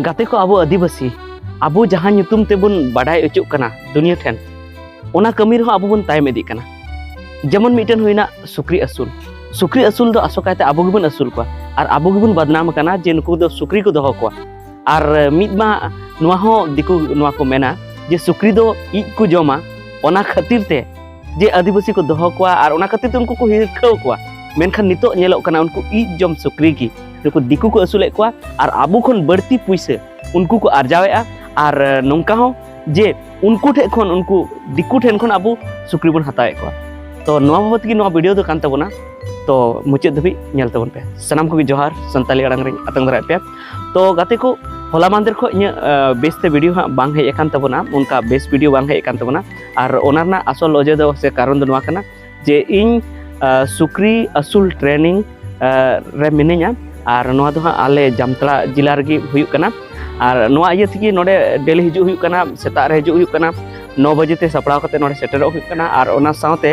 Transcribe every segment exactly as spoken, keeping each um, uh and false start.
ᱜᱟᱛᱮ ᱠᱚ, ᱟᱵᱚ ᱟᱹᱫᱤᱵᱟᱹᱥᱤ, ᱟᱵᱚ ᱡᱟᱦᱟᱸ ᱧᱩᱛᱩᱢ ᱛᱮᱵᱚᱱ ᱵᱟᱰᱟᱭ ᱦᱚᱪᱚᱜ ᱠᱟᱱᱟ ᱫᱩᱱᱤᱭᱟᱹ ᱴᱷᱮᱱ, ᱚᱱᱟ ᱠᱟᱹᱢᱤ ᱨᱮᱦᱚᱸ ᱟᱵᱚ ᱵᱚᱱ ᱛᱟᱭᱚᱢ ᱤᱫᱤᱜ ᱠᱟᱱᱟ᱾ ᱡᱮᱢᱚᱱ ᱢᱤᱫᱴᱮᱱ ᱦᱩᱭᱱᱟ ᱥᱩᱠᱨᱤ ᱟᱹᱥᱩᱞ᱾ ᱥᱩᱠᱨᱤ ᱟᱹᱥᱩᱞ ᱫᱚ ᱟᱥᱚᱠᱟᱭᱛᱮ ᱟᱵᱚ ᱜᱮᱵᱚᱱ ᱟᱹᱥᱩᱞ ᱠᱚᱣᱟ, ᱟᱨ ᱟᱵᱚ ᱜᱮᱵᱚᱱ ᱵᱟᱫᱱᱟᱢ ᱟᱠᱟᱱᱟ ᱡᱮ ᱱᱩᱠᱩ ᱫᱚ ᱥᱩᱠᱨᱤ ᱠᱚ ᱫᱚᱦᱚ ᱠᱚᱣᱟ᱾ ᱟᱨ ᱢᱤᱫ ᱢᱟ ᱱᱚᱣᱟ ᱦᱚᱸ ᱫᱤᱠᱩ ᱱᱚᱣᱟ ᱠᱚ ᱢᱮᱱᱟ ᱡᱮ ᱥᱩᱠᱨᱤ ᱫᱚ ᱤᱡ ᱠᱚ ᱡᱚᱢᱟ, ᱚᱱᱟ ᱠᱷᱟᱹᱛᱤᱨ ᱛᱮ ᱡᱮ ᱟᱹᱫᱤᱵᱟᱹᱥᱤ ᱠᱚ ᱫᱚᱦᱚ ᱠᱚᱣᱟ ᱟᱨ ᱚᱱᱟ ᱠᱷᱟᱹᱛᱤᱨ ᱛᱮ ᱩᱱᱠᱩ ᱠᱚ ᱦᱤᱨᱠᱷᱟᱹᱣ ᱠᱚᱣᱟ᱾ ᱢᱮᱱᱠᱷᱟᱱ ᱱᱤᱛᱚᱜ ᱧᱮᱞᱚᱜ ᱠᱟᱱᱟ ᱩᱱᱠᱩ ᱤᱡ ᱡᱚᱢ ᱥᱩᱠᱨᱤ ᱜᱮ ᱱᱩᱠᱩ ᱫᱤᱠᱩ ᱠᱚ ᱟᱹᱥᱩᱞᱮᱫ ᱠᱚᱣᱟ, ᱟᱨ ᱟᱵᱚ ᱠᱷᱚᱱ ᱵᱟᱹᱲᱛᱤ ᱯᱩᱭᱥᱟᱹ ᱩᱱᱠᱩ ᱠᱚ ᱟᱨᱡᱟᱣᱮᱫᱼᱟ᱾ ᱟᱨ ᱱᱚᱝᱠᱟ ᱦᱚᱸ ᱡᱮ ᱩᱱᱠᱩ ᱴᱷᱮᱱ ᱠᱷᱚᱱ, ᱩᱱᱠᱩ ᱫᱤᱠᱩ ᱴᱷᱮᱱ ᱠᱷᱚᱱ ᱟᱵᱚ ᱥᱩᱠᱨᱤ ᱵᱚᱱ ᱦᱟᱛᱟᱣᱮᱫ ᱠᱚᱣᱟ᱾ ᱛᱚ ᱱᱚᱣᱟ ᱵᱟᱵᱚᱫ ᱛᱮᱜᱮ ᱱᱚᱣᱟ ᱵᱷᱤᱰᱤᱭᱳ ᱫᱚ ᱠᱟᱱ ᱛᱟᱵᱚᱱᱟ᱾ ᱛᱚ ᱢᱩᱪᱟᱹᱫ ᱫᱷᱟᱹᱵᱤᱡ ᱧᱮᱞ ᱛᱟᱵᱚᱱ ᱯᱮ᱾ ᱥᱟᱱᱟᱢ ᱠᱚᱜᱮ ᱡᱚᱦᱟᱨ, ᱥᱟᱱᱛᱟᱞᱤ ᱟᱲᱟᱝ ᱨᱤᱧ ᱟᱛᱟᱝ ᱫᱟᱨᱟᱭᱮᱫ ᱯᱮᱭᱟ᱾ ᱛᱚ ᱜᱟᱛᱮ ᱠᱚ, ᱦᱚᱞᱟ ᱢᱟᱦᱫᱮᱨ ᱠᱷᱚᱱ ᱤᱧᱟᱹᱜ ᱟᱸ, ᱵᱮᱥ ᱛᱮ ᱵᱷᱤᱰᱤᱭᱳ ᱦᱟᱸᱜ ᱵᱟᱝ ᱦᱮᱡ ᱟᱠᱟᱱ ᱛᱟᱵᱚᱱᱟ, ᱚᱱᱠᱟ ᱵᱮᱥ ᱵᱷᱤᱰᱤᱭᱳ ᱵᱟᱝ ᱦᱮᱡ ᱟᱠᱟᱱ ᱛᱟᱵᱚᱱᱟ᱾ ᱟᱨ ᱚᱱᱟ ᱨᱮᱱᱟᱜ ᱟᱥᱚᱞ ᱚᱡᱮ ᱫᱚ ᱥᱮ ᱠᱟᱨᱚᱱ ᱫᱚ ᱱᱚᱣᱟ ᱠᱟᱱᱟ ᱡᱮ ᱤᱧ ᱟᱸ, ᱥᱩᱠᱨᱤ ᱟᱹᱥᱩᱞ ᱴᱨᱮᱱᱤᱝ ᱟᱸ, ᱨᱮ ᱢᱤᱱᱟᱹᱧᱟ᱾ ᱟᱨ ᱱᱚᱣᱟ ᱫᱚ ᱦᱟᱸᱜ ᱟᱞᱮ ᱡᱟᱢᱛᱟᱲᱟ ᱡᱮᱞᱟ ᱨᱮᱜᱮ ᱦᱩᱭᱩᱜ ᱠᱟᱱᱟ᱾ ᱟᱨ ᱱᱚᱣᱟ ᱤᱭᱟᱹ ᱛᱮᱜᱮ ᱱᱚᱰᱮ ᱰᱮᱞᱤ ᱦᱤᱡᱩᱜ ᱦᱩᱭᱩᱜ ᱠᱟᱱᱟ, ᱥᱮᱛᱟᱜ ᱨᱮ ᱦᱤᱡᱩᱜ ᱦᱩᱭᱩᱜ ᱠᱟᱱᱟ, ᱱᱚ ᱵᱟᱡᱮ ᱛᱮ ᱥᱟᱯᱲᱟᱣ ᱠᱟᱛᱮ ᱱᱚᱰᱮ ᱥᱮᱴᱮᱨᱚᱜ ᱦᱩᱭᱩᱜ ᱠᱟᱱᱟ᱾ ᱟᱨ ᱚᱱᱟ ᱥᱟᱶᱛᱮ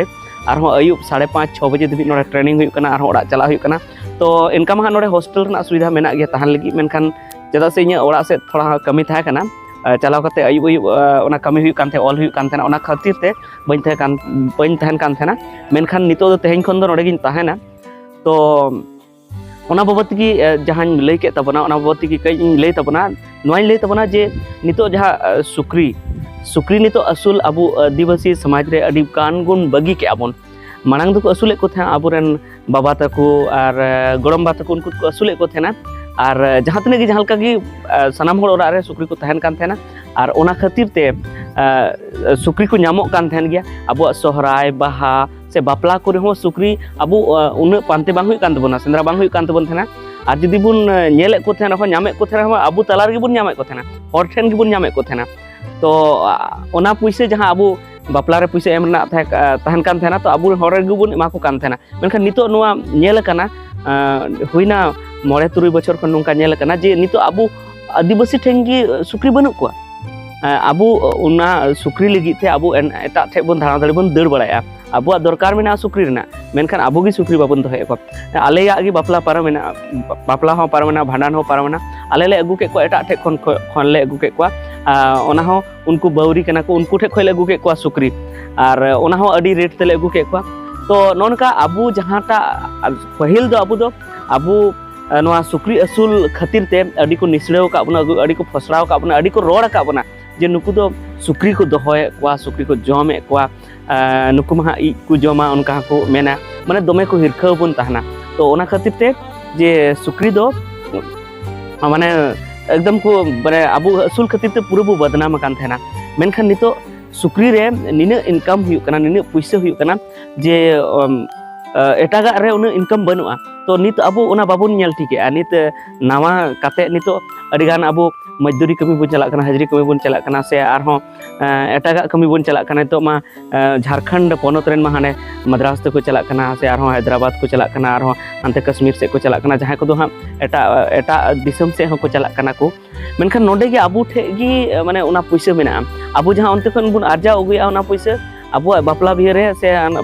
ᱟᱨᱦᱚᱸ ᱟᱹᱭᱩᱵ ᱥᱟᱲᱮ ᱯᱟᱸᱪ, ᱪᱷᱚ ᱵᱟᱡᱮ ᱫᱷᱟᱹᱵᱤᱡ ᱱᱚᱰᱮ ᱴᱨᱮᱱᱤᱝ ᱦᱩᱭᱩᱜ ᱠᱟᱱᱟ, ᱟᱨᱦᱚᱸ ᱚᱲᱟᱜ ᱪᱟᱞᱟᱜ ᱦᱩᱭᱩᱜ ᱠᱟᱱᱟ᱾ ᱛᱚ ᱮᱱᱠᱟ ᱢᱟ ᱦᱟᱸᱜ ᱱᱚᱰᱮ ᱦᱳᱥᱴᱮᱞ ᱨᱮᱱᱟᱜ ᱥᱩᱵᱤᱫᱷᱟ ᱢᱮᱱᱟᱜ ᱜᱮᱭᱟ ᱛᱟᱦᱮᱱ ᱞᱟᱹᱜᱤᱫ, ᱢᱮᱱᱠᱷᱟᱱ ᱪᱮᱫᱟᱜ ᱥᱮ ᱤᱧᱟᱹᱜ ᱚᱲᱟᱜ ᱥᱮᱫ ᱛᱷᱚᱲᱟ ᱠᱟᱹᱢᱤ ᱛᱟᱦᱮᱸ ᱠᱟᱱᱟ, ᱟᱸ, ᱪᱟᱞᱟᱣ ᱠᱟᱛᱮ ᱟᱹᱭᱩᱵ ᱟᱹᱭᱩᱵ, ᱟᱸ, ᱚᱱᱟ ᱠᱟᱹᱢᱤ ᱦᱩᱭᱩᱜ ᱠᱟᱱ ᱛᱟᱦᱮᱸ, ᱚᱞ ᱦᱩᱭᱩᱜ ᱠᱟᱱ ᱛᱟᱦᱮᱱᱟ, ᱚᱱᱟ ᱠᱷᱟᱹᱛᱤᱨ ᱛᱮ ᱵᱟᱹᱧ ᱛᱟᱦᱮᱸ ᱠᱟᱱ, ᱵᱟᱹᱧ ᱛᱟᱦᱮᱱ ᱠᱟᱱ ᱛᱟᱦᱮᱱᱟ᱾ ᱢᱮᱱᱠᱷᱟᱱ ᱱᱤᱛᱚᱜ ᱫᱚ ᱛᱮᱦᱮᱧ ᱠᱷᱚᱱ ᱫᱚ ᱱᱚᱰᱮ ᱜᱤᱧ ᱛᱟᱦᱮᱱᱟ᱾ ᱛᱚ ᱚᱱᱟ ᱵᱟᱵᱚᱫ ᱛᱮᱜᱮ, ᱟᱸ, ᱡᱟᱦᱟᱸᱧ ᱞᱟᱹᱭ ᱠᱮᱫ ᱛᱟᱵᱚᱱᱟ, ᱚᱱᱟ ᱵᱟᱵᱚᱫ ᱛᱮᱜᱮ ᱠᱟᱹᱡ ᱤᱧ ᱞᱟᱹᱭ ᱛᱟᱵᱚᱱᱟ᱾ ᱱᱚᱣᱟᱧ ᱞᱟᱹᱭ ᱛᱟᱵᱚᱱᱟ ᱡᱮ ᱱᱤᱛᱚᱜ ᱡᱟᱦᱟᱸ, ᱟᱸ, ᱥᱩᱠᱨᱤ, ᱥᱩᱠᱨᱤ ᱱᱤᱛᱚᱜ ᱟᱹᱥᱩᱞ ᱟᱵᱚ ᱟᱹᱫᱤᱵᱟᱹᱥᱤ ᱥᱚᱢᱟᱡᱽ ᱨᱮ ᱟᱹᱰᱤ ᱜᱟᱱ ᱵᱚᱱ ᱵᱟᱹᱜᱤ ᱠᱮᱜᱼᱟ ᱵᱚᱱ᱾ ᱢᱟᱲᱟᱝ ᱫᱚᱠᱚ ᱟᱹᱥᱩᱞᱮᱫ ᱠᱚ ᱛᱟᱦᱮᱸᱫ ᱟᱵᱚᱨᱮᱱ ᱵᱟᱵᱟ ᱛᱟᱠᱚ ᱟᱨ, ᱟᱸ, ᱜᱚᱲᱚᱢ ᱵᱟ ᱛᱟᱠᱚ, ᱩᱱᱠᱩ ᱫᱚᱠᱚ ᱟᱹᱥᱩᱞᱮᱫ ᱠᱚ ᱛᱟᱦᱮᱱᱟ᱾ ᱟᱨ, ᱟᱸ, ᱡᱟᱦᱟᱸ ᱛᱤᱱᱟᱹᱜ ᱜᱮ ᱡᱟᱦᱟᱸ ᱞᱮᱠᱟ ᱜᱮ, ᱟᱸ, ᱥᱟᱱᱟᱢ ᱦᱚᱲ ᱚᱲᱟᱜ ᱨᱮ ᱥᱩᱠᱨᱤ ᱠᱚ ᱛᱟᱦᱮᱱ ᱠᱟᱱ ᱛᱟᱦᱮᱱᱟ᱾ ᱟᱨ ᱚᱱᱟ ᱠᱷᱟᱹᱛᱤᱨ ᱛᱮ, ᱟᱸ, ᱥᱩᱠᱨᱤ ᱠᱚ ᱧᱟᱢᱚᱜ ᱠᱟᱱ ᱛᱟᱦᱮᱱ ᱜᱮᱭᱟ᱾ ᱟᱵᱚᱣᱟᱜ ᱥᱚᱦᱨᱟᱭ, ᱵᱟᱦᱟ ᱥᱮ ᱵᱟᱯᱞᱟ ᱠᱚᱨᱮ ᱦᱚᱸ ᱥᱩᱠᱨᱤ ᱟᱵᱚ, ᱟᱸ, ᱩᱱᱟᱹᱜ ᱯᱟᱱᱛᱮ ᱵᱟᱝ ᱦᱩᱭᱩᱜ ᱠᱟᱱ ᱛᱟᱵᱚᱱᱟ, ᱥᱮᱸᱫᱽᱨᱟ ᱵᱟᱝ ᱦᱩᱭᱩᱜ ᱠᱟᱱ ᱛᱟᱵᱚᱱ ᱛᱟᱦᱮᱱᱟ᱾ ᱟᱨ ᱡᱩᱫᱤ ᱵᱚᱱ, ᱟᱸ, ᱧᱮᱞᱮᱫ ᱠᱚ ᱛᱟᱦᱮᱱ ᱨᱮᱦᱚᱸ, ᱧᱟᱢᱮᱫ ᱠᱚ ᱛᱟᱦᱮᱱ ᱨᱮᱦᱚᱸ, ᱟᱵᱚ ᱛᱟᱞᱟ ᱨᱮᱜᱮ ᱵᱚᱱ ᱧᱟᱢᱮᱫ ᱠᱚ ᱛᱟᱦᱮᱱᱟ, ᱦᱚᱲ ᱴᱷᱮᱱ ᱜᱮᱵᱚᱱ ᱧᱟᱢᱮᱫ ᱠᱚ ᱛᱟᱦᱮᱱᱟ᱾ ᱛᱚ, ᱟᱸ, ᱚᱱᱟ ᱯᱩᱭᱥᱟᱹ ᱡᱟᱦᱟᱸ ᱟᱵᱚ ᱵᱟᱯᱞᱟ ᱨᱮ ᱯᱩᱭᱥᱟᱹ ᱮᱢ ᱨᱮᱱᱟᱜ ᱛᱟᱦᱮᱸ, ᱟᱸ, ᱛᱟᱦᱮᱱ ᱠᱟᱱ ᱛᱟᱦᱮᱱᱟ, ᱛᱚ ᱟᱵᱚ ᱦᱚᱲ ᱨᱮᱜᱮ ᱵᱚᱱ ᱮᱢᱟ ᱠᱚ ᱠᱟᱱ ᱛᱟᱦᱮᱱᱟ᱾ ᱢᱮᱱᱠᱷᱟᱱ ᱱᱤᱛᱚᱜ ᱱᱚᱣᱟ ᱧᱮᱞ ᱟᱠᱟᱱᱟ, ᱟᱸ, ᱦᱩᱭᱱᱟ ᱢᱚᱬᱮ ᱛᱩᱨᱩᱭ ᱵᱚᱪᱷᱚᱨ ᱠᱷᱚᱱ ᱱᱚᱝᱠᱟ ᱧᱮᱞ ᱟᱠᱟᱱᱟ ᱡᱮ ᱱᱤᱛᱚᱜ ᱟᱵᱚ ᱟᱹᱫᱤᱵᱟᱹᱥᱤ ᱴᱷᱮᱱ ᱜᱮ ᱥᱩᱠᱨᱤ ᱵᱟᱹᱱᱩᱜ ᱠᱚᱣᱟ᱾ ᱟᱸ, ᱟᱵᱚ ᱚᱱᱟ ᱥᱩᱠᱨᱤ ᱞᱟᱹᱜᱤᱫ ᱛᱮ ᱟᱵᱚ ᱮᱱ-, ᱮᱴᱟᱜ ᱴᱷᱮᱱ ᱵᱚᱱ ᱫᱟᱬᱟ ᱫᱟᱲᱮ ᱵᱚᱱ ᱫᱟᱹᱲ ᱵᱟᱲᱟᱭᱟ᱾ ᱟᱵᱚᱣᱟᱜ ᱫᱚᱨᱠᱟᱨ ᱢᱮᱱᱟᱜᱼᱟ ᱥᱩᱠᱨᱤ ᱨᱮᱱᱟᱜ, ᱢᱮᱱᱠᱷᱟᱱ ᱟᱵᱚ ᱜᱮ ᱥᱩᱠᱨᱤ ᱵᱟᱵᱚᱱ ᱫᱚᱦᱚᱭᱮᱫ ᱠᱚᱣᱟ᱾ ᱟᱞᱮᱭᱟᱜ ᱜᱮ ᱵᱟᱯᱞᱟ ᱯᱟᱨᱚᱢᱮᱱᱟ, ᱵᱟᱯᱞᱟ ᱦᱚᱸ ᱯᱟᱨᱚᱢᱮᱱᱟ, ᱵᱷᱟᱸᱰᱟᱱ ᱦᱚᱸ ᱯᱟᱨᱚᱢᱮᱱᱟ, ᱟᱞᱮ ᱞᱮ ᱟᱹᱜᱩ ᱠᱮᱫ ᱠᱚᱣᱟ ᱮᱴᱟᱜ ᱴᱷᱮᱡ ᱠᱷᱚᱱ, ᱠᱷᱚᱱ ᱞᱮ ᱟᱹᱜᱩ ᱠᱮᱫ ᱠᱚᱣᱟ᱾ ᱟᱨ ᱚᱱᱟ ᱦᱚᱸ ᱩᱱᱠᱩ ᱵᱟᱹᱣᱨᱤ ᱠᱟᱱᱟ ᱠᱚ, ᱩᱱᱠᱩ ᱴᱷᱮᱡ ᱠᱷᱚᱱ ᱞᱮ ᱟᱹᱜᱩ ᱠᱮᱫ ᱠᱚᱣᱟ ᱥᱩᱠᱨᱤ, ᱟᱨ ᱚᱱᱟ ᱦᱚᱸ ᱟᱹᱰᱤ ᱨᱮᱴ ᱛᱮᱞᱮ ᱟᱹᱜᱩ ᱠᱮᱫ ᱠᱚᱣᱟ᱾ ᱛᱚ ᱱᱚᱜᱼᱚ ᱱᱚᱝᱠᱟ ᱟᱵᱚ ᱡᱟᱦᱟᱸᱴᱟᱜ ᱯᱟᱹᱦᱤᱞ ᱫᱚ ᱟᱵᱚ ᱫᱚ ᱟᱵᱚ ᱱᱚᱣᱟ ᱥᱩᱠᱨᱤ ᱟᱹᱥᱩᱞ ᱠᱷᱟᱹᱛᱤᱨ ᱛᱮ ᱟᱹᱰᱤ ᱠᱚ ᱱᱤᱥᱲᱟᱹᱣ ᱟᱠᱟᱫ ᱵᱚᱱᱟ, ᱟᱹᱰᱤ ᱠᱚ ᱯᱷᱚᱥᱲᱟᱣ ᱟᱠᱟᱫ ᱵᱚᱱᱟ, ᱟᱹᱰᱤ ᱠᱚ ᱨᱚᱲ ᱟᱠᱟᱫ ᱵᱚᱱᱟ ᱡᱮ ᱱᱩᱠᱩ ᱫᱚ ᱥᱩᱠᱨᱤ ᱠᱚ ᱫᱚᱦᱚᱭᱮᱫ ᱠᱚᱣᱟ, ᱥᱩᱠᱨᱤ ᱠᱚ ᱡᱚᱢᱮᱫ ᱠᱚᱣᱟ, ᱱᱩᱠᱩ ᱢᱟ ᱦᱟᱸᱜ ᱤᱡ ᱠᱚ ᱡᱚᱢᱟ, ᱚᱱᱠᱟ ᱦᱚᱸᱠᱚ ᱢᱮᱱᱟ᱾ ᱢᱟᱱᱮ ᱫᱚᱢᱮ ᱠᱚ ᱦᱤᱨᱠᱷᱟᱹᱣ ᱵᱚᱱ ᱛᱟᱦᱮᱱᱟ᱾ ᱛᱚ ᱚᱱᱟ ᱠᱷᱟᱹᱛᱤᱨ ᱛᱮ ᱡᱮ ᱥᱩᱠᱨᱤ ᱫᱚ ᱢᱟᱱᱮ ᱮᱠᱫᱚᱢ ᱠᱚ, ᱢᱟᱱᱮ ᱟᱵᱚ ᱟᱹᱥᱩᱞ ᱠᱷᱟᱹᱛᱤᱨ ᱛᱮ ᱯᱩᱨᱟᱹ ᱵᱚ ᱵᱚᱫᱱᱟᱢ ᱟᱠᱟᱱ ᱛᱟᱦᱮᱱᱟ᱾ ᱢᱮᱱᱠᱷᱟᱱ ᱱᱤᱛᱚᱜ ᱥᱩᱠᱨᱤ ᱨᱮ ᱱᱤᱱᱟᱹᱜ ᱤᱱᱠᱟᱢ ᱦᱩᱭᱩᱜ ᱠᱟᱱᱟ, ᱱᱤᱱᱟᱹᱜ ᱯᱩᱭᱥᱟᱹ ᱦᱩᱭᱩᱜ ᱠᱟᱱᱟ, ᱡᱮ ᱮᱴᱟᱜᱟᱜ ᱨᱮ ᱩᱱᱟᱹᱜ ᱤᱱᱠᱟᱢ ᱵᱟᱹᱱᱩᱜᱼᱟ᱾ ᱛᱚ ᱱᱤᱛ ᱟᱵᱚ ᱚᱱᱟ ᱵᱟᱵᱚᱱ ᱧᱮᱞ ᱴᱷᱤᱠᱮᱜᱼᱟ᱾ ᱱᱤᱛ ᱱᱟᱣᱟ ᱠᱟᱛᱮ ᱱᱤᱛᱚᱜ ᱟᱹᱰᱤᱜᱟᱱ ᱟᱵᱚ ᱢᱚᱡᱽᱫᱩᱨᱤ ᱠᱟᱹᱢᱤ ᱵᱚᱱ ᱪᱟᱞᱟᱜ ᱠᱟᱱᱟ, ᱦᱟᱡᱽᱨᱤ ᱠᱟᱹᱢᱤ ᱵᱚᱱ ᱪᱟᱞᱟᱜ ᱠᱟᱱᱟ, ᱥᱮ ᱟᱨᱦᱚᱸ ᱮᱴᱟᱜᱟᱜ ᱠᱟᱹᱢᱤ ᱵᱚᱱ ᱪᱟᱞᱟᱜ ᱠᱟᱱᱟ᱾ ᱱᱤᱛᱚᱜ ᱢᱟ ᱡᱷᱟᱲᱠᱷᱚᱸᱰ ᱯᱚᱱᱚᱛ ᱨᱮᱱ ᱢᱟ ᱦᱟᱱᱮ ᱢᱟᱫᱽᱨᱟᱥ ᱛᱮᱠᱚ ᱪᱟᱞᱟᱜ ᱠᱟᱱᱟ, ᱥᱮ ᱟᱨᱦᱚᱸ ᱦᱟᱭᱫᱨᱟᱵᱟᱫᱽ ᱠᱚ ᱪᱟᱞᱟᱜ ᱠᱟᱱᱟ, ᱟᱨᱦᱚᱸ ᱦᱟᱱᱛᱮ ᱠᱟᱥᱢᱤᱨ ᱥᱮᱫ ᱠᱚ ᱪᱟᱞᱟᱜ ᱠᱟᱱᱟ, ᱡᱟᱦᱟᱸᱭ ᱠᱚᱫᱚ ᱦᱟᱸᱜ ᱮᱴᱟᱜ ᱮᱴᱟᱜ ᱫᱤᱥᱚᱢ ᱥᱮᱫ ᱦᱚᱸᱠᱚ ᱪᱟᱞᱟᱜ ᱠᱟᱱᱟ ᱠᱚ᱾ ᱢᱮᱱᱠᱷᱟᱱ ᱱᱚᱰᱮ ᱜᱮ ᱟᱵᱚ ᱴᱷᱮᱡ ᱜᱮ ᱢᱟᱱᱮ ᱚᱱᱟ ᱯᱩᱭᱥᱟᱹ ᱢᱮᱱᱟᱜᱼᱟ᱾ ᱟᱵᱚ ᱡᱟᱦᱟᱸ ᱚᱱᱛᱮ ᱠᱷᱚᱱ ᱵᱚᱱ ᱟᱨᱡᱟᱣ ᱟᱹᱜᱩᱭᱮᱫᱼᱟ ᱚᱱᱟ ᱯᱩᱭᱥᱟᱹ, ᱟᱵᱚᱣᱟᱜ ᱵᱟᱯᱞᱟ ᱵᱤᱦᱟᱹ ᱨᱮ ᱥᱮ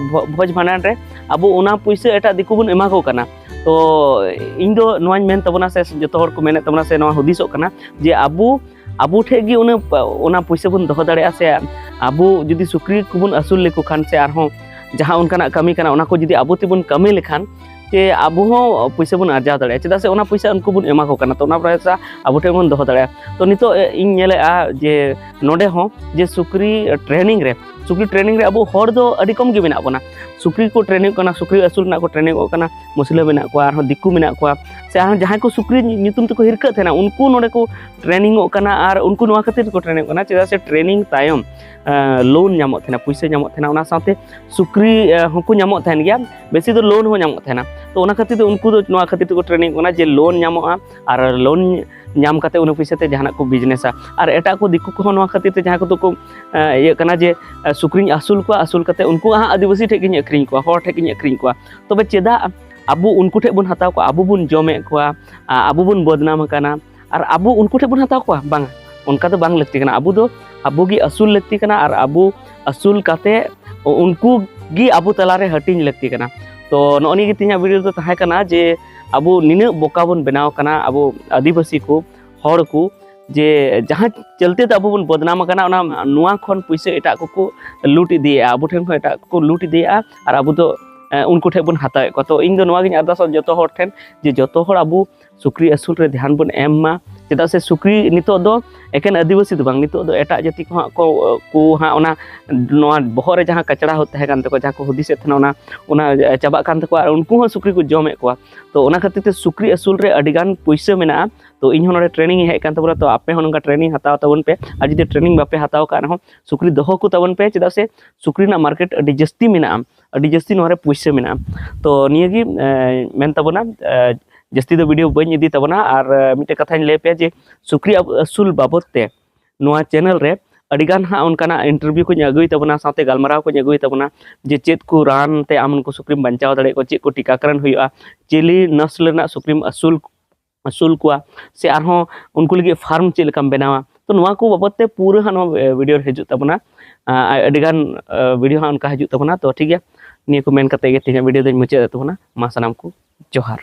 ᱵᱷᱚᱡᱽ ᱵᱷᱟᱸᱰᱟᱱ ᱨᱮ ᱟᱵᱚ ᱚᱱᱟ ᱯᱩᱭᱥᱟᱹ ᱮᱴᱟᱜ ᱫᱤᱠᱩ ᱵᱚᱱ ᱮᱢᱟ ᱠᱚ ᱠᱟᱱᱟ᱾ ᱛᱚ ᱤᱧ ᱫᱚ ᱱᱚᱣᱟᱧ ᱢᱮᱱ ᱛᱟᱵᱚᱱᱟ ᱥᱮ ᱡᱚᱛᱚ ᱦᱚᱲ ᱠᱚ ᱢᱮᱱᱮᱫ ᱛᱟᱵᱚᱱᱟ ᱥᱮ ᱱᱚᱣᱟ ᱦᱩᱫᱤᱥᱚᱜ ᱠᱟᱱᱟ ᱡᱮ ᱟᱵᱚ ᱟᱵᱚ ᱴᱷᱮᱡ ᱜᱮ ᱚᱱᱟ ᱚᱱᱟ ᱯᱩᱭᱥᱟᱹ ᱵᱚᱱ ᱫᱚᱦᱚ ᱫᱟᱲᱮᱭᱟᱜᱼᱟ, ᱥᱮ ᱟᱵᱚ ᱡᱩᱫᱤ ᱥᱩᱠᱨᱤ ᱠᱚᱵᱚᱱ ᱟᱹᱥᱩᱞ ᱞᱮᱠᱚ ᱠᱷᱟᱱ ᱥᱮ ᱟᱨᱦᱚᱸ ᱡᱟᱦᱟᱸ ᱚᱱᱠᱟᱱᱟᱜ ᱠᱟᱹᱢᱤ ᱠᱟᱱᱟ ᱚᱱᱟ ᱠᱚ ᱡᱩᱫᱤ ᱟᱵᱚ ᱛᱮᱵᱚᱱ ᱠᱟᱹᱢᱤ ᱞᱮᱠᱷᱟᱱ ᱡᱮ ᱟᱵᱚ ᱦᱚᱸ ᱯᱩᱭᱥᱟᱹ ᱵᱚᱱ ᱟᱨᱡᱟᱣ ᱫᱟᱲᱮᱭᱟᱜᱼᱟ, ᱪᱮᱫᱟᱜ ᱥᱮ ᱚᱱᱟ ᱯᱩᱭᱥᱟᱹ ᱩᱱᱠᱩ ᱵᱚᱱ ᱮᱢᱟ ᱠᱚ ᱠᱟᱱᱟ, ᱛᱚ ᱚᱱᱟ ᱯᱚᱭᱥᱟ ᱟᱵᱚ ᱴᱷᱮᱱ ᱵᱚᱱ ᱫᱚᱦᱚ ᱫᱟᱲᱮᱭᱟᱜᱼᱟ᱾ ᱛᱚ ᱱᱤᱛᱚᱜ ᱤᱧ ᱧᱮᱞᱮᱜᱼᱟ ᱡᱮ ᱱᱚᱰᱮ ᱦᱚᱸ ᱡᱮ ᱥᱩᱠᱨᱤ ᱴᱨᱮᱱᱤᱝ ᱨᱮ ᱥᱩᱠᱨᱤ ᱴᱨᱮᱱᱤᱝ ᱨᱮ ᱟᱵᱚ ᱦᱚᱲ ᱫᱚ ᱟᱹᱰᱤ ᱠᱚᱢ ᱜᱮ ᱢᱮᱱᱟᱜ ᱵᱚᱱᱟ᱾ ᱥᱩᱠᱨᱤ ᱠᱚ ᱴᱨᱮᱱᱤᱝ ᱠᱟᱱᱟ, ᱥᱩᱠᱨᱤ ᱟᱹᱥᱩᱞ ᱨᱮᱱᱟᱜ ᱠᱚ ᱴᱨᱮᱱᱤᱝᱚᱜ ᱠᱟᱱᱟ, ᱢᱩᱥᱞᱟᱹ ᱢᱮᱱᱟᱜ ᱠᱚᱣᱟ, ᱟᱨᱦᱚᱸ ᱫᱤᱠᱩ ᱢᱮᱱᱟᱜ ᱠᱚᱣᱟ, ᱥᱮ ᱟᱨᱦᱚᱸ ᱡᱟᱦᱟᱸᱭ ᱠᱚ ᱥᱩᱠᱨᱤ ᱧᱩᱛᱩᱢ ᱛᱮᱠᱚ ᱦᱤᱨᱠᱟᱹᱜ ᱛᱟᱦᱮᱱᱟ ᱩᱱᱠᱩ ᱱᱚᱰᱮ ᱠᱚ ᱴᱨᱮᱱᱤᱝᱚᱜ ᱠᱟᱱᱟ᱾ ᱟᱨ ᱩᱱᱠᱩ ᱱᱚᱣᱟ ᱠᱷᱟᱹᱛᱤᱨ ᱛᱮᱠᱚ ᱴᱨᱮᱱᱤᱝᱚᱜ ᱠᱟᱱᱟ, ᱪᱮᱫᱟᱜ ᱥᱮ ᱴᱨᱮᱱᱤᱝ ᱛᱟᱭᱚᱢ ᱞᱳᱱ ᱧᱟᱢᱚᱜ ᱛᱟᱦᱮᱱᱟ, ᱯᱩᱭᱥᱟᱹ ᱧᱟᱢᱚᱜ ᱛᱟᱦᱮᱱᱟ, ᱚᱱᱟ ᱥᱟᱶᱛᱮ ᱥᱩᱠᱨᱤ ᱦᱚᱸᱠᱚ ᱧᱟᱢᱚᱜ ᱛᱟᱦᱮᱱ ᱜᱮᱭᱟ, ᱵᱮᱥᱤ ᱫᱚ ᱞᱳᱱ ᱦᱚᱸ ᱧᱟᱢᱚᱜ ᱛᱟᱦᱮᱱᱟ᱾ ᱛᱚ ᱚᱱᱟ ᱠᱷᱟᱹᱛᱤᱨ ᱛᱮ ᱩᱱᱠᱩ ᱫᱚ ᱱᱚᱣᱟ ᱠᱷᱟᱹᱛᱤᱨ ᱛᱮᱠᱚ ᱴᱨᱮᱱᱤᱝᱚᱜ ᱠᱟᱱᱟ ᱡᱮ ᱞᱳᱱ ᱧᱟᱢᱚᱜᱼᱟ ᱟᱨ ᱞᱳᱱ ᱧᱟᱢ ᱠᱟᱛᱮ ᱚᱱᱟ ᱯᱩᱭᱥᱟᱹ ᱛᱮ ᱡᱟᱦᱟᱱᱟᱜ ᱠᱚ ᱵᱤᱡᱽᱱᱮᱥᱟ᱾ ᱟᱨ ᱮᱴᱟᱜ ᱠᱚ ᱫᱤᱠᱩ ᱠᱚᱦᱚᱸ ᱱᱚᱣᱟ ᱠᱷᱟᱹᱛᱤᱨ ᱛᱮ ᱡᱟᱦᱟᱸ ᱠᱚᱫᱚ ᱠᱚ ᱤᱭᱟᱹᱜ ᱠᱟᱱᱟ ᱡᱮ ᱥᱩᱠᱨᱤᱧ ᱟᱹᱥᱩᱞ ᱠᱚᱣᱟ, ᱟᱹᱥᱩᱞ ᱠᱟᱛᱮ ᱩᱱᱠᱩ ᱦᱟᱸᱜ ᱟᱹᱫᱤᱵᱟᱹᱥᱤ ᱴᱷᱮᱡ ᱜᱤᱧ ᱟᱹᱠᱷᱨᱤᱧ ᱠᱚᱣᱟ, ᱦᱚᱲ ᱴᱷᱮᱡ ᱜᱤᱧ ᱟᱹᱠᱷᱨᱤᱧ ᱠᱚᱣᱟ᱾ ᱛᱚᱵᱮ ᱪᱮᱫᱟᱜ ᱟᱵᱚ ᱩᱱᱠᱩ ᱴᱷᱮᱡ ᱵᱚᱱ ᱦᱟᱛᱟᱣ ᱠᱚᱣᱟ, ᱟᱵᱚ ᱵᱚᱱ ᱡᱚᱢᱮᱫ ᱠᱚᱣᱟ, ᱟᱵᱚ ᱵᱚᱱ ᱵᱚᱫᱱᱟᱢ ᱟᱠᱟᱱᱟ, ᱟᱨ ᱟᱵᱚ ᱩᱱᱠᱩ ᱴᱷᱮᱡ ᱵᱚᱱ ᱦᱟᱛᱟᱣ ᱠᱚᱣᱟ? ᱵᱟᱝᱟ, ᱚᱱᱠᱟ ᱫᱚ ᱵᱟᱝ ᱞᱟᱹᱠᱛᱤ ᱠᱟᱱᱟ᱾ ᱟᱵᱚ ᱫᱚ ᱟᱵᱚ ᱜᱮ ᱟᱹᱥᱩᱞ ᱞᱟᱹᱠᱛᱤ ᱠᱟᱱᱟ, ᱟᱨ ᱟᱵᱚ ᱟᱹᱥᱩᱞ ᱠᱟᱛᱮ ᱩᱱᱠᱩ ᱜᱮ ᱟᱵᱚ ᱛᱟᱞᱟᱨᱮ ᱦᱟᱹᱴᱤᱧ ᱞᱟᱹᱠᱛᱤ ᱠᱟᱱᱟ᱾ ᱛᱚ ᱱᱚᱜᱼᱚ ᱱᱤᱭᱟᱹ ᱜᱮ ᱛᱮᱦᱮᱧᱟᱜ ᱵᱷᱤᱰᱤᱭᱳ ᱫᱚ ᱛᱟᱦᱮᱸ ᱠᱟᱱᱟ ᱡᱮ ᱟᱵᱚ ᱱᱤᱱᱟᱹᱜ ᱵᱚᱠᱟ ᱵᱚᱱ ᱵᱮᱱᱟᱣ ᱠᱟᱱᱟ, ᱟᱵᱚ ᱟᱹᱫᱤᱵᱟᱹᱥᱤ ᱠᱚ, ᱦᱚᱲ ᱠᱚ, ᱡᱮ ᱡᱟᱦᱟᱸ ᱪᱟᱞᱛᱮ ᱛᱮ ᱟᱵᱚ ᱵᱚᱱ ᱵᱚᱫᱱᱟᱢ ᱟᱠᱟᱱᱟ, ᱚᱱᱟ ᱱᱚᱣᱟ ᱠᱷᱚᱱ ᱯᱩᱭᱥᱟᱹ ᱮᱴᱟᱜ ᱠᱚᱠᱚ ᱞᱩᱴ ᱤᱫᱤᱭᱮᱫᱼᱟ, ᱟᱵᱚ ᱴᱷᱮᱱ ᱠᱷᱚᱱ ᱮᱴᱟᱜ ᱠᱚᱠᱚ ᱞᱩᱴ ᱤᱫᱤᱭᱮᱫᱼᱟ ᱟᱨ ᱟᱵᱚ ᱫᱚ ᱮ, ᱩᱱᱠᱩ ᱴᱷᱮᱱ ᱵᱚᱱ ᱦᱟᱛᱟᱣᱮᱫ ᱠᱚᱣᱟ᱾ ᱛᱚ ᱤᱧ ᱫᱚ ᱱᱚᱣᱟ ᱜᱤᱧ ᱟᱨᱫᱟᱥᱟ ᱡᱚᱛᱚ ᱦᱚᱲ ᱴᱷᱮᱱ ᱡᱮ ᱡᱚᱛᱚ ᱦᱚᱲ ᱟᱵᱚ ᱥᱩᱠᱨᱤ ᱟᱹᱥᱩᱞ ᱨᱮ ᱫᱷᱮᱭᱟᱱ ᱵᱚᱱ ᱮᱢ ᱢᱟ᱾ ᱪᱮᱫᱟᱜ ᱥᱮ ᱥᱩᱠᱨᱤ ᱱᱤᱛᱚᱜ ᱫᱚ ᱮᱠᱮᱱ ᱟᱹᱫᱤᱵᱟᱹᱥᱤ ᱫᱚ ᱵᱟᱝ, ᱱᱤᱛᱚᱜ ᱫᱚ ᱮᱴᱟᱜ ᱡᱟᱹᱛᱤ ᱠᱚᱦᱚᱸ ᱠᱚ, ᱠᱚ ᱦᱟᱸᱜ ᱚᱱᱟ, ᱱᱚᱣᱟ ᱵᱚᱦᱚᱜ ᱨᱮ ᱡᱟᱦᱟᱸ ᱠᱟᱪᱲᱟ ᱛᱟᱦᱮᱸ ᱠᱟᱱ ᱛᱟᱠᱚᱣᱟ, ᱡᱟᱦᱟᱸ ᱠᱚ ᱦᱩᱫᱤᱥᱮᱫ ᱛᱟᱦᱮᱱᱟ, ᱚᱱᱟ, ᱚᱱᱟ ᱪᱟᱵᱟᱜ ᱠᱟᱱ ᱛᱟᱠᱚᱣᱟ ᱟᱨ ᱩᱱᱠᱩ ᱦᱚᱸ ᱥᱩᱠᱨᱤ ᱠᱚ ᱡᱚᱢᱮᱫ ᱠᱚᱣᱟ᱾ ᱛᱚ ᱚᱱᱟ ᱠᱷᱟᱹᱛᱤᱨ ᱛᱮ ᱥᱩᱠᱨᱤ ᱟᱹᱥᱩᱞ ᱨᱮ ᱟᱹᱰᱤ ᱜᱟᱱ ᱯᱩᱭᱥᱟᱹ ᱢᱮᱱᱟᱜᱼᱟ᱾ ᱛᱚ ᱤᱧ ᱦᱚᱸ ᱱᱚᱰᱮ ᱴᱨᱮᱱᱤᱝ ᱤᱧ ᱦᱮᱡ ᱟᱠᱟᱱ ᱛᱟᱵᱚᱱᱟ, ᱛᱚ ᱟᱯᱮ ᱦᱚᱸ ᱱᱚᱝᱠᱟ ᱴᱨᱮᱱᱤᱝ ᱦᱟᱛᱟᱣ ᱛᱟᱵᱚᱱ ᱯᱮ᱾ ᱟᱨ ᱡᱩᱫᱤ ᱴᱨᱮᱱᱤᱝ ᱵᱟᱯᱮ ᱦᱟᱛᱟᱣ ᱠᱟᱜ ᱨᱮᱦᱚᱸ, ᱥᱩᱠᱨᱤ ᱫᱚᱦᱚ ᱠᱚ ᱛᱟᱵᱚᱱ ᱯᱮ, ᱪᱮᱫᱟᱜ ᱥᱮ ᱥᱩᱠᱨᱤ ᱨᱮᱱᱟᱜ ᱢᱟᱨᱠᱮᱴ ᱟᱹᱰᱤ ᱡᱟᱹᱥᱛᱤ ᱢᱮᱱᱟᱜᱼᱟ, ᱟᱹᱰᱤ ᱡᱟᱹᱥᱛᱤ ᱱᱚᱣᱟ ᱨᱮ ᱯᱩᱭᱥᱟᱹ ᱢᱮᱱᱟᱜᱼᱟ᱾ ᱛᱚ ᱱᱤᱭᱟᱹ ᱜᱮ, ᱮ, ᱢᱮᱱ ᱛᱟᱵᱚᱱᱟ, ᱮ, ᱡᱟᱹᱥᱛᱤ ᱫᱚ ᱵᱷᱤᱰᱤᱭᱳ ᱵᱟᱹᱧ ᱤᱫᱤ ᱛᱟᱵᱚᱱᱟ᱾ ᱟᱨ, ᱮ, ᱢᱤᱫᱴᱮᱡ ᱠᱟᱛᱷᱟᱧ ᱞᱟᱹᱭ ᱯᱮᱭᱟ ᱡᱮ ᱥᱩᱠᱨᱤ ᱟᱵ-, ᱟᱹᱥᱩᱞ ᱵᱟᱵᱚᱫ ᱛᱮ ᱱᱚᱣᱟ ᱪᱮᱱᱮᱞ ᱨᱮ ᱟᱹᱰᱤ ᱜᱟᱱ ᱦᱟᱸᱜ ᱚᱱᱠᱟᱱᱟᱜ ᱤᱱᱴᱟᱨᱵᱷᱤᱭᱩ ᱠᱚᱧ ᱟᱹᱜᱩᱭ ᱛᱟᱵᱚᱱᱟ, ᱥᱟᱶᱛᱮ ᱜᱟᱞᱢᱟᱨᱟᱣ ᱠᱚᱧ ᱟᱹᱜᱩᱭ ᱛᱟᱵᱚᱱᱟ ᱡᱮ ᱪᱮᱫ ᱠᱚ ᱨᱟᱱ ᱛᱮ ᱟᱢ ᱩᱱᱠᱩ ᱥᱩᱠᱨᱤᱢ ᱵᱟᱧᱪᱟᱣ ᱫᱟᱲᱮᱭᱟᱜ ᱠᱚᱣᱟ, ᱪᱮᱫ ᱠᱚ ᱴᱤᱠᱟᱠᱟᱨᱚᱱ ᱦᱩᱭᱩᱜᱼᱟ, ᱪᱤᱞᱤ ᱱᱟᱥᱞ ᱨᱮᱱᱟᱜ ᱥᱩᱠᱨᱤᱢ ᱟᱹᱥᱩᱞ, ᱟᱹᱥᱩᱞ ᱠᱚᱣᱟ, ᱥᱮ ᱟᱨᱦᱚᱸ ᱩᱱᱠᱩ ᱞᱟᱹᱜᱤᱫ ᱯᱷᱟᱨᱢ ᱪᱮᱫ ᱞᱮᱠᱟᱢ ᱵᱮᱱᱟᱣᱟ᱾ ᱛᱚ ᱱᱚᱣᱟ ᱠᱚ ᱵᱟᱵᱚᱫ ᱛᱮ ᱯᱩᱨᱟᱹ ᱦᱟᱸᱜ ᱱᱚᱣᱟ, ᱮ, ᱵᱷᱤᱰᱤᱭᱳ ᱨᱮ ᱦᱤᱡᱩᱜ ᱛᱟᱵᱚᱱᱟ᱾ ᱟ, ᱟᱹᱰᱤ ᱜᱟᱱ, ᱮ, ᱵᱷᱤᱰᱤᱭᱳ ᱦᱟᱸᱜ ᱚᱱᱠᱟ ᱦᱤᱡᱩᱜ ᱛᱟᱵᱚᱱᱟ᱾ ᱛᱚ ᱴᱷᱤᱠ ᱜᱮᱭᱟ, ᱱᱤᱭᱟᱹ ᱠᱚ ᱢᱮᱱ ᱠᱟᱛᱮ ᱜᱮ ᱛᱮᱦᱮᱧᱟᱜ ᱵᱷᱤᱰᱤᱭᱳ ᱫᱚᱧ ᱢᱩᱪᱟᱹᱫ ᱮᱫ ᱛᱟᱵᱚᱱᱟ᱾ ᱢᱟ ᱥᱟᱱᱟᱢ ᱠᱚ ᱡᱚᱦᱟᱨ᱾